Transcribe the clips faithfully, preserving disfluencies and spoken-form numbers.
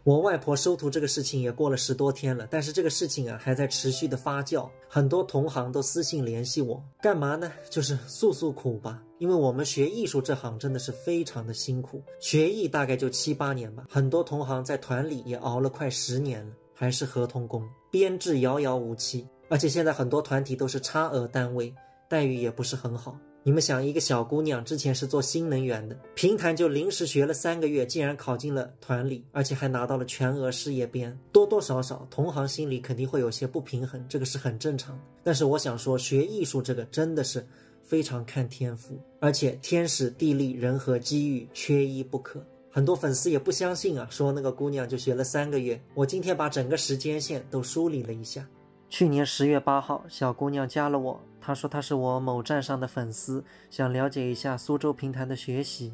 我外婆收徒这个事情也过了十多天了，但是这个事情啊还在持续的发酵，很多同行都私信联系我，干嘛呢？就是诉诉苦吧。因为我们学艺术这行真的是非常的辛苦，学艺大概就七八年吧，很多同行在团里也熬了快十年了，还是合同工，编制遥遥无期。而且现在很多团体都是差额单位，待遇也不是很好。你们想，一个小姑娘之前是做新能源的，评弹就临时学了三个月，竟然考进了团里，而且还拿到了全额事业编。多多少少，同行心里肯定会有些不平衡，这个是很正常的。但是我想说，学艺术这个真的是非常看天赋，而且天时地利人和机遇缺一不可。很多粉丝也不相信啊，说那个姑娘就学了三个月。我今天把整个时间线都梳理了一下。去年十月八号，小姑娘加了我，她说她是我某站上的粉丝，想了解一下苏州评弹的学习。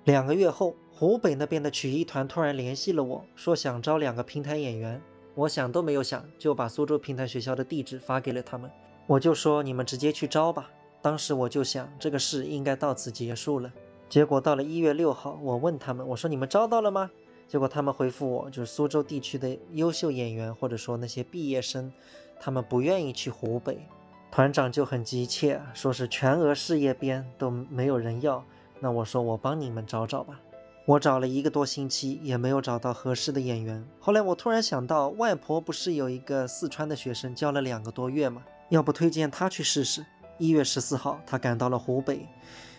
两个月后，湖北那边的曲艺团突然联系了我，说想招两个评弹演员。我想都没有想，就把苏州评弹学校的地址发给了他们。我就说你们直接去招吧。当时我就想，这个事应该到此结束了。结果到了一月六号，我问他们，我说你们招到了吗？结果他们回复我，就是苏州地区的优秀演员，或者说那些毕业生，他们不愿意去湖北。团长就很急切，说是全额事业编都没有人要，那我说我帮你们找找吧。我找了一个多星期也没有找到合适的演员。后来我突然想到，外婆不是有一个四川的学生教了两个多月吗？要不推荐她去试试？一月十四号，她赶到了湖北，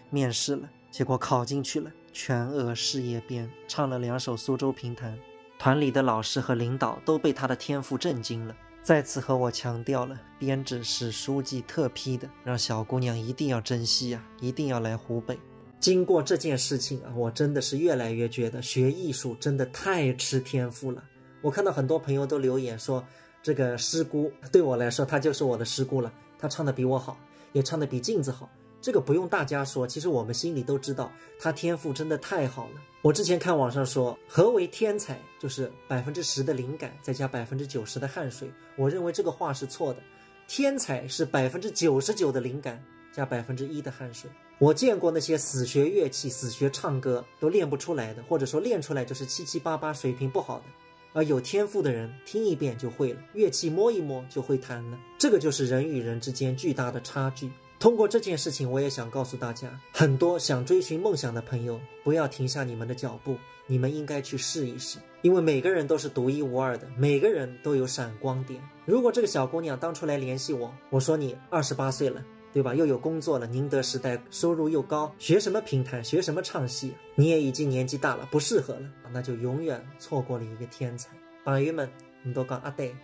面试了，结果考进去了，全额事业编，唱了两首苏州评弹。团里的老师和领导都被她的天赋震惊了，再次和我强调了编制是书记特批的，让小姑娘一定要珍惜啊，一定要来湖北。经过这件事情啊，我真的是越来越觉得学艺术真的太吃天赋了。我看到很多朋友都留言说，这个师姑，对我来说，她就是我的师姑了，她唱的比我好，也唱的比镜子好。这个不用大家说，其实我们心里都知道，她天赋真的太好了。我之前看网上说，何为天才？就是百分之十的灵感再加百分之九十的汗水。我认为这个话是错的，天才是百分之九十九的灵感加百分之一的汗水。我见过那些死学乐器、死学唱歌都练不出来的，或者说练出来就是七七八八，水平不好的。而有天赋的人，听一遍就会了，乐器摸一摸就会弹了。这个就是人与人之间巨大的差距。通过这件事情，我也想告诉大家，很多想追寻梦想的朋友，不要停下你们的脚步，你们应该去试一试，因为每个人都是独一无二的，每个人都有闪光点。如果这个小姑娘当初来联系我，我说你二十八岁了，对吧？又有工作了，宁德时代收入又高，学什么评弹，学什么唱戏，你也已经年纪大了，不适合了，那就永远错过了一个天才。朋友们，你都讲啊对。